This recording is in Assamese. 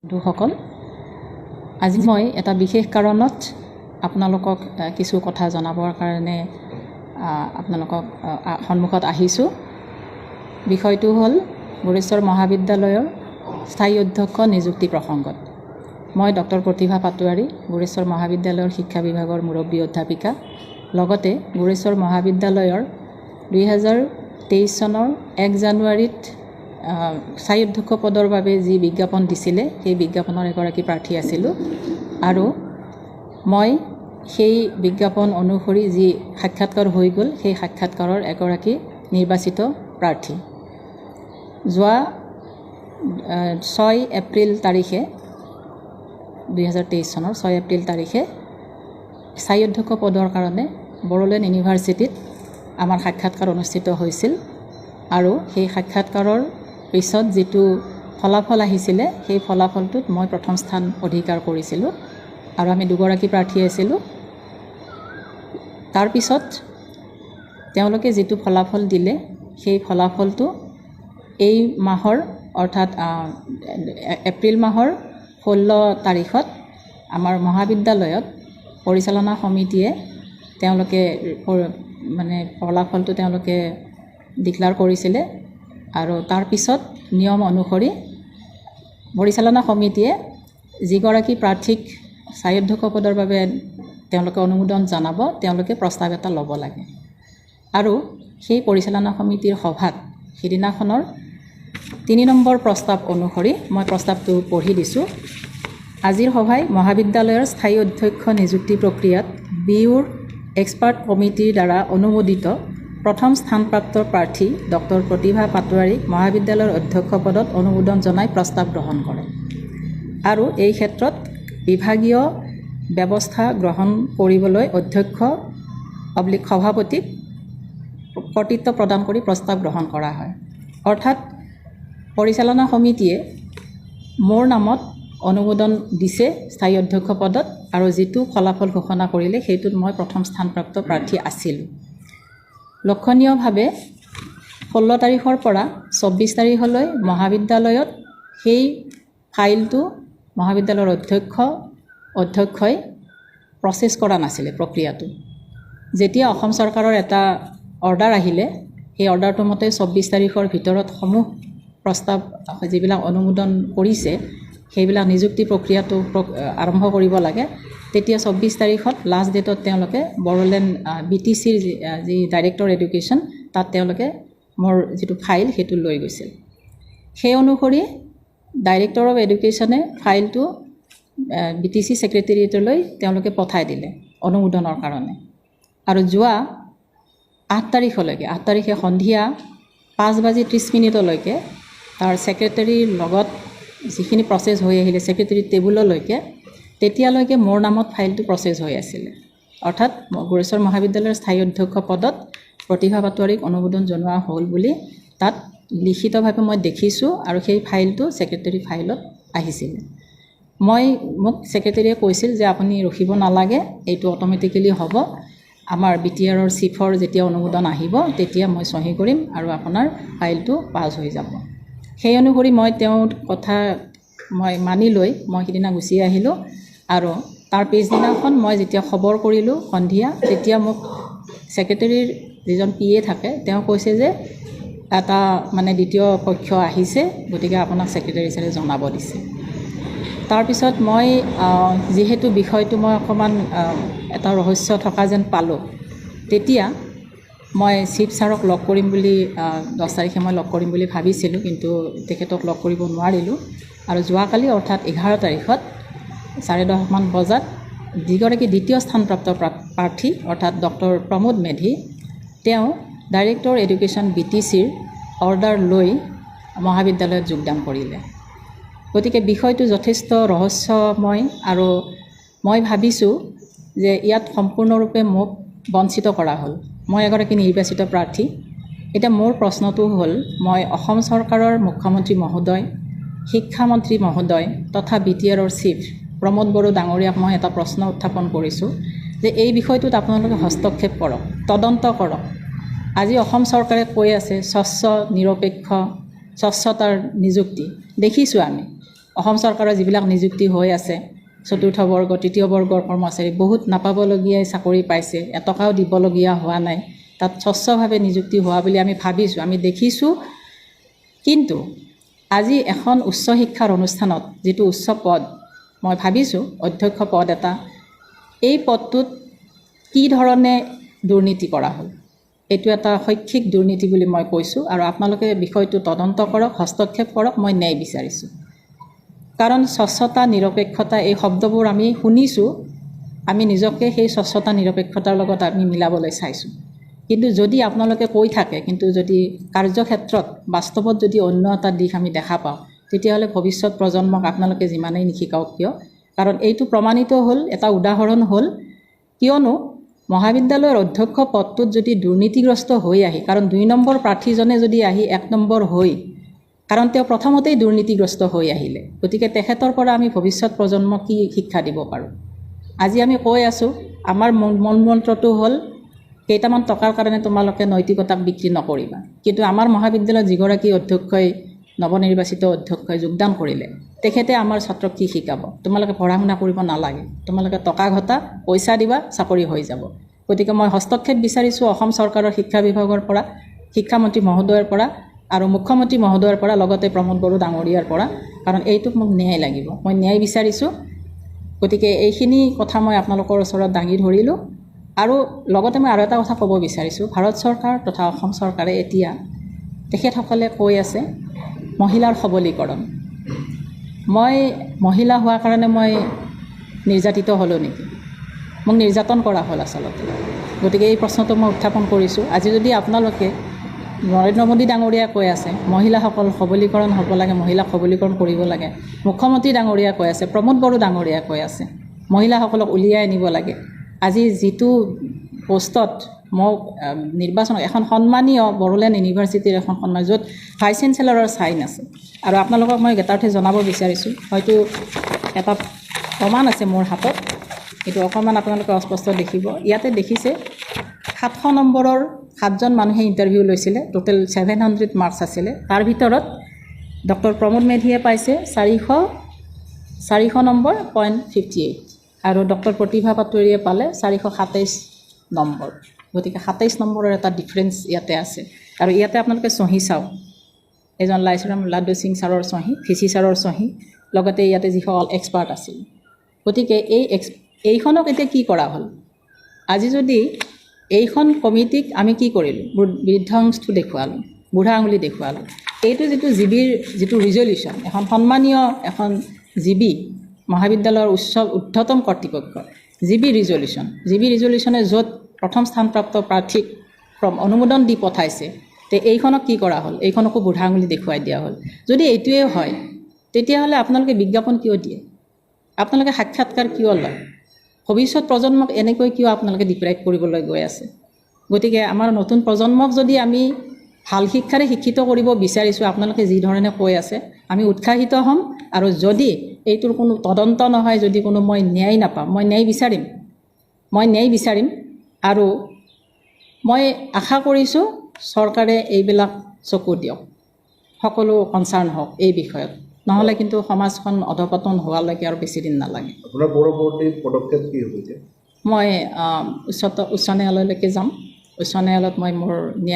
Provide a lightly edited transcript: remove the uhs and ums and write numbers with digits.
বন্ধুসকল, আজি মই এটা বিশেষ কাৰণত আপোনালোকক কিছু কথা জনাবৰ কাৰণে আপোনালোকক সন্মুখত আহিছোঁ। বিষয়টো হ'ল গোৰেশ্বৰ মহাবিদ্যালয়ৰ স্থায়ী অধ্যক্ষ নিযুক্তি প্ৰসংগত। মই ডক্টৰ প্ৰতিভা পাটোৱাৰী, গোৰেশ্বৰ মহাবিদ্যালয়ৰ শিক্ষা বিভাগৰ মুৰব্বী অধ্যাপিকা, লগতে গোৰেশ্বৰ মহাবিদ্যালয়ৰ 2023 চনৰ 1 জানুৱাৰীত স্থায়ী অধ্যক্ষ পদৰ বাবে যি বিজ্ঞাপন দিছিলে, সেই বিজ্ঞাপনৰ এগৰাকী প্ৰাৰ্থী আছিলোঁ। আৰু মই সেই বিজ্ঞাপন অনুসৰি যি সাক্ষাৎকাৰ হৈ গ'ল, সেই সাক্ষাৎকাৰৰ এগৰাকী নিৰ্বাচিত প্ৰাৰ্থী। যোৱা 6 এপ্ৰিল তাৰিখে, 2023 চনৰ 6 এপ্ৰিল তাৰিখে স্থায়ী অধ্যক্ষ পদৰ কাৰণে বড়োলেণ্ড ইউনিভাৰ্চিটিত আমাৰ সাক্ষাৎকাৰ অনুষ্ঠিত হৈছিল। আৰু সেই সাক্ষাৎকাৰৰ পিছত যিটো ফলাফল আহিছিলে, সেই ফলাফলটোত মই প্ৰথম স্থান অধিকাৰ কৰিছিলোঁ আৰু আমি দুগৰাকী প্ৰাৰ্থী আছিলোঁ। তাৰপিছত তেওঁলোকে যিটো ফলাফল দিলে, সেই ফলাফলটো এই মাহৰ, অৰ্থাৎ এপ্ৰিল মাহৰ 16 তাৰিখত আমাৰ মহাবিদ্যালয়ত পৰিচালনা সমিতিয়ে তেওঁলোকে মানে ফলাফলটো তেওঁলোকে ডিক্লেয়াৰ কৰিছিলে। আৰু তাৰপিছত নিয়ম অনুসৰি পৰিচালনা সমিতিয়ে যিগৰাকী প্ৰাৰ্থীক স্থায়ী অধ্যক্ষ পদৰ বাবে তেওঁলোকে অনুমোদন জনাব, তেওঁলোকে প্ৰস্তাৱ এটা ল'ব লাগে। আৰু সেই পৰিচালনা সমিতিৰ সভাত সিদিনাখনৰ 3 নম্বৰ প্ৰস্তাৱ অনুসৰি, মই প্ৰস্তাৱটো পঢ়ি দিছোঁ। আজিৰ সভাই মহাবিদ্যালয়ৰ স্থায়ী অধ্যক্ষ নিযুক্তি প্ৰক্ৰিয়াত বি ইউৰ এক্সপাৰ্ট কমিটিৰ দ্বাৰা অনুমোদিত প্ৰথম স্থানপ্ৰাপ্ত প্ৰাৰ্থী ডক্টৰ প্ৰতিভা পাটোৱাৰীক মহাবিদ্যালয়ৰ অধ্যক্ষ পদত অনুমোদন জনাই প্ৰস্তাৱ গ্ৰহণ কৰে আৰু এই ক্ষেত্ৰত বিভাগীয় ব্যৱস্থা গ্ৰহণ কৰিবলৈ অধ্যক্ষ অব্লিক সভাপতিক কৰ্তৃত্ব প্ৰদান কৰি প্ৰস্তাৱ গ্ৰহণ কৰা হয়। অৰ্থাৎ পৰিচালনা সমিতিয়ে মোৰ নামত অনুমোদন দিছে স্থায়ী অধ্যক্ষ পদত আৰু যিটো ফলাফল ঘোষণা কৰিলে, সেইটোত মই প্ৰথম স্থানপ্ৰাপ্ত প্ৰাৰ্থী আছিলোঁ। লক্ষণীয়ভাৱে 16 তাৰিখৰ পৰা 24 তাৰিখলৈ মহাবিদ্যালয়ত সেই ফাইলটো মহাবিদ্যালয়ৰ অধ্যক্ষই প্ৰচেছ কৰা নাছিলে প্ৰক্ৰিয়াটো। যেতিয়া অসম চৰকাৰৰ এটা অৰ্ডাৰ আহিলে, সেই অৰ্ডাৰটোৰ মতে 24 তাৰিখৰ ভিতৰত সমূহ প্ৰস্তাৱ যিবিলাক অনুমোদন কৰিছে, সেইবিলাক নিযুক্তি প্ৰক্ৰিয়াটো আৰম্ভ কৰিব লাগে। তেতিয়া 24 তাৰিখত লাষ্ট ডেটত তেওঁলোকে বড়োলেণ্ড বি টি চিৰ যি ডাইৰেক্টৰ এডুকেশ্যন, তাত তেওঁলোকে মোৰ যিটো ফাইল সেইটো লৈ গৈছিল। সেই অনুসৰি ডাইৰেক্টৰ অফ এডুকেশ্যনে ফাইলটো বি টি চি ছেক্ৰেটেৰিয়েটলৈ তেওঁলোকে পঠাই দিলে অনুমোদনৰ কাৰণে। আৰু যোৱা 8 তাৰিখলৈকে, 8 তাৰিখে সন্ধিয়া 5 বাজি 30 মিনিটলৈকে তাৰ ছেক্ৰেটেৰীৰ লগত যিখিনি প্ৰচেছ হৈ আহিলে ছেক্ৰেটেৰীৰ টেবুললৈকে, তেতিয়ালৈকে মোৰ নামত ফাইলটো প্ৰচেছ হৈ আছিলে। অৰ্থাৎ গোৰেশ্বৰ মহাবিদ্যালয়ৰ স্থায়ী অধ্যক্ষ পদত প্ৰতিভা পাটোৱাৰীক অনুমোদন জনোৱা হ'ল বুলি তাত লিখিতভাৱে মই দেখিছোঁ আৰু সেই ফাইলটো ছেক্ৰেটেৰী ফাইলত আহিছিলে। মোক ছেক্ৰেটেৰীয়ে কৈছিল যে আপুনি ৰখিব নালাগে, এইটো অট'মেটিকেলি হ'ব। আমাৰ বি টি আৰৰ চিফৰ যেতিয়া অনুমোদন আহিব, তেতিয়া মই চহী কৰিম আৰু আপোনাৰ ফাইলটো পাছ হৈ যাব। সেই অনুসৰি মই তেওঁৰ কথা মই মানি লৈ মই সিদিনা গুচি আহিলোঁ। আৰু তাৰ পিছদিনাখন মই যেতিয়া খবৰ কৰিলোঁ সন্ধিয়া, তেতিয়া মোক ছেক্ৰেটেৰীৰ যিজন পি এ থাকে, তেওঁ কৈছে যে এটা মানে দ্বিতীয় পক্ষ আহিছে, গতিকে আপোনাক ছেক্ৰেটেৰী ছাৰে জনাব দিছে। তাৰপিছত মই যিহেতু বিষয়টো মই অকণমান এটা ৰহস্য থকা যেন পালোঁ, তেতিয়া মই চিফ ছাৰক লগ কৰিম বুলি, 10 তাৰিখে মই লগ কৰিম বুলি ভাবিছিলোঁ, কিন্তু তেখেতক লগ কৰিব নোৱাৰিলোঁ। আৰু যোৱাকালি, অৰ্থাৎ 11 তাৰিখত 10:30মান বজাত যিগৰাকী দ্বিতীয় স্থানপ্ৰাপ্ত প্ৰাৰ্থী, অৰ্থাৎ ডক্টৰ প্ৰমোদ মেধি, তেওঁ ডাইৰেক্টৰ এডুকেশ্যন বি টি চিৰ অৰ্ডাৰ লৈ মহাবিদ্যালয়ত যোগদান কৰিলে। গতিকে বিষয়টো যথেষ্ট ৰহস্যময় আৰু মই ভাবিছোঁ যে ইয়াত সম্পূৰ্ণৰূপে মোক বঞ্চিত কৰা হ'ল। মই এগৰাকী নিৰ্বাচিত প্ৰাৰ্থী। এতিয়া মোৰ প্ৰশ্নটো হ'ল, মই অসম চৰকাৰৰ মুখ্যমন্ত্ৰী মহোদয়, শিক্ষামন্ত্ৰী মহোদয় তথা বি টি আৰৰ চিফ প্ৰমোদ বড়ো ডাঙৰীয়াক মই এটা প্ৰশ্ন উত্থাপন কৰিছোঁ যে এই বিষয়টোত আপোনালোকে হস্তক্ষেপ কৰক, তদন্ত কৰক। আজি অসম চৰকাৰে কৈ আছে স্বচ্ছ, নিৰপেক্ষ, স্বচ্ছতাৰ নিযুক্তি দেখিছোঁ আমি। অসম চৰকাৰৰ যিবিলাক নিযুক্তি হৈ আছে, চতুৰ্থ বৰ্গ, তৃতীয় বৰ্গৰ কৰ্মচাৰী বহুত নাপাবলগীয়াই চাকৰি পাইছে, এটকাও দিবলগীয়া হোৱা নাই, তাত স্বচ্ছভাৱে নিযুক্তি হোৱা বুলি আমি ভাবিছোঁ, আমি দেখিছোঁ। কিন্তু আজি এখন উচ্চ শিক্ষাৰ অনুষ্ঠানত যিটো উচ্চ পদ, মই ভাবিছোঁ অধ্যক্ষ পদ এটা, এই পদটোত কি ধৰণে দুৰ্নীতি কৰা হ'ল, এইটো এটা শৈক্ষিক দুৰ্নীতি বুলি মই কৈছোঁ। আৰু আপোনালোকে বিষয়টো তদন্ত কৰক, হস্তক্ষেপ কৰক, মই ন্যায় বিচাৰিছোঁ। কাৰণ স্বচ্ছতা, নিৰপেক্ষতা এই শব্দবোৰ আমি শুনিছোঁ, আমি নিজকে সেই স্বচ্ছতা নিৰপেক্ষতাৰ লগত আমি মিলাবলৈ চাইছোঁ। কিন্তু যদি আপোনালোকে কৈ থাকে, কিন্তু যদি কাৰ্যক্ষেত্ৰত বাস্তৱত যদি অন্য এটা দিশ আমি দেখা পাওঁ, তেতিয়াহ'লে ভৱিষ্যত প্ৰজন্মক আপোনালোকে যিমানেই নিশিকাওক কিয়, কাৰণ এইটো প্ৰমাণিত হ'ল, এটা উদাহৰণ হ'ল। কিয়নো মহাবিদ্যালয়ৰ অধ্যক্ষ পদটোত যদি দুৰ্নীতিগ্ৰস্ত হৈ আহি, কাৰণ 2 নম্বৰ প্ৰাৰ্থীজনে যদি আহি 1 নম্বৰ হৈ, কাৰণ তেওঁ প্ৰথমতেই দুৰ্নীতিগ্ৰস্ত হৈ আহিলে, গতিকে তেখেতৰ পৰা আমি ভৱিষ্যত প্ৰজন্মক কি শিক্ষা দিব পাৰোঁ? আজি আমি কৈ আছোঁ, আমাৰ মূল মন্ত্ৰটো হ'ল কেইটামান টকাৰ কাৰণে তোমালোকে নৈতিকতাক বিক্ৰী নকৰিবা। কিন্তু আমাৰ মহাবিদ্যালয়ত যিগৰাকী অধ্যক্ষই, নৱনিৰ্বাচিত অধ্যক্ষই যোগদান কৰিলে, তেখেতে আমাৰ ছাত্ৰক কি শিকাব? তোমালোকে পঢ়া শুনা কৰিব নালাগে, তোমালোকে টকা ঘটা, পইচা দিবা, চাকৰি হৈ যাব। গতিকে মই হস্তক্ষেপ বিচাৰিছোঁ অসম চৰকাৰৰ শিক্ষা বিভাগৰ পৰা, শিক্ষামন্ত্ৰী মহোদয়ৰ পৰা আৰু মুখ্যমন্ত্ৰী মহোদয়ৰ পৰা, লগতে প্ৰমোদ বড়ো ডাঙৰীয়াৰ পৰা, কাৰণ এইটোক মোক ন্যায় লাগিব, মই ন্যায় বিচাৰিছোঁ। গতিকে এইখিনি কথা মই আপোনালোকৰ ওচৰত দাঙি ধৰিলোঁ। আৰু লগতে মই আৰু এটা কথা ক'ব বিচাৰিছোঁ, ভাৰত চৰকাৰ তথা অসম চৰকাৰে এতিয়া তেখেতসকলে কৈ আছে মহিলাৰ সবলীকৰণ। মই মহিলা হোৱাৰ কাৰণে মই নিৰ্যাতিত হ'লোঁ নেকি? মোক নিৰ্যাতন কৰা হ'ল আচলতে। গতিকে এই প্ৰশ্নটো মই উত্থাপন কৰিছোঁ। আজি যদি আপোনালোকে নৰেন্দ্ৰ মোদী ডাঙৰীয়াই কৈ আছে মহিলাসকল সবলীকৰণ হ'ব লাগে, মহিলাক সবলীকৰণ কৰিব লাগে, মুখ্যমন্ত্ৰী ডাঙৰীয়াই কৈ আছে, প্ৰমোদ বড়ো ডাঙৰীয়াই কৈ আছে মহিলাসকলক উলিয়াই আনিব লাগে, আজি যিটো পোষ্টত মোক নিৰ্বাচন, এখন সন্মানীয় বড়োলেণ্ড ইউনিভাৰ্চিটিৰ এখন সন্মান, য'ত ভাইচ চেঞ্চেলৰৰ চাইন আছে, আৰু আপোনালোকক মই গেটাৰ্থে জনাব বিচাৰিছোঁ, হয়তো এটা প্ৰমাণ আছে মোৰ হাতত, এইটো অকণমান আপোনালোকে অস্পষ্ট দেখিব। ইয়াতে দেখিছে 700 নম্বৰৰ 7জন মানুহে ইণ্টাৰভিউ লৈছিলে, টোটেল 700 মাৰ্কছ আছিলে। তাৰ ভিতৰত ডক্টৰ প্ৰমোদ মেধিয়ে পাইছে 400 নম্বৰ 0.58, আৰু ডক্টৰ প্ৰতিভা পাটোৱাৰীয়ে পালে 427 নম্বৰ। গতিকে 27 নম্বৰৰ এটা ডিফাৰেঞ্চ ইয়াতে আছে। আৰু ইয়াতে আপোনালোকে চহী চাওক, এজন লাইচৰাম লাডু সিং ছাৰৰ চহী, ভিচি ছাৰৰ চহী, লগতে ইয়াতে যিসকল এক্সপাৰ্ট আছিল। গতিকে এইখনক এতিয়া কি কৰা হ'ল? আজি যদি এইখন কমিটিক আমি কি কৰিলোঁ, বৃদ্ধাংশটো দেখুৱালোঁ, বুঢ়া আঙুলি দেখুৱালোঁ। এইটো যিটো জিবিৰ যিটো ৰিজলিউশ্যন, এখন সন্মানীয় এখন জিবি মহাবিদ্যালয়ৰ উচ্চ ঊৰ্ধতম কৰ্তৃপক্ষ, জিবি ৰিজলিউশ্যন, জিবি ৰিজলিউশ্যনে য'ত প্ৰথম স্থানপ্ৰাপ্ত প্ৰাৰ্থীক অনুমোদন দি পঠাইছে, তে এইখনক কি কৰা হ'ল? এইখনকো বুঢ়া আঙুলি দেখুৱাই দিয়া হ'ল। যদি এইটোৱে হয়, তেতিয়াহ'লে আপোনালোকে বিজ্ঞাপন কিয় দিয়ে? আপোনালোকে সাক্ষাৎকাৰ কিয় লয়? ভৱিষ্যত প্ৰজন্মক এনেকৈ কিয় আপোনালোকে ডিপ্ৰাইভ কৰিবলৈ গৈ আছে? গতিকে আমাৰ নতুন প্ৰজন্মক যদি আমি ভাল শিক্ষাৰে শিক্ষিত কৰিব বিচাৰিছোঁ, আপোনালোকে যি ধৰণে কৈ আছে, আমি উৎসাহিত হ'ম। আৰু যদি এইটোৰ কোনো তদন্ত নহয়, যদি কোনো মই ন্যায় নাপাম, মই ন্যায় বিচাৰিম, মই ন্যায় বিচাৰিম। আৰু মই আশা কৰিছোঁ চৰকাৰে এইবিলাক চকু দিয়ক, সকলো কনচাৰ্ণ হওক এই বিষয়ত, নহ'লে কিন্তু সমাজখন অধপতন হোৱালৈকে আৰু বেছি দিন নালাগে। আপোনাৰ পৰৱৰ্তী পদক্ষেপ কি হ'ব এতিয়া? মই উচ্চ ন্যায়ালয়লৈকে যাম। উচ্চ ন্যায়ালয়ত মই মোৰ ন্যায়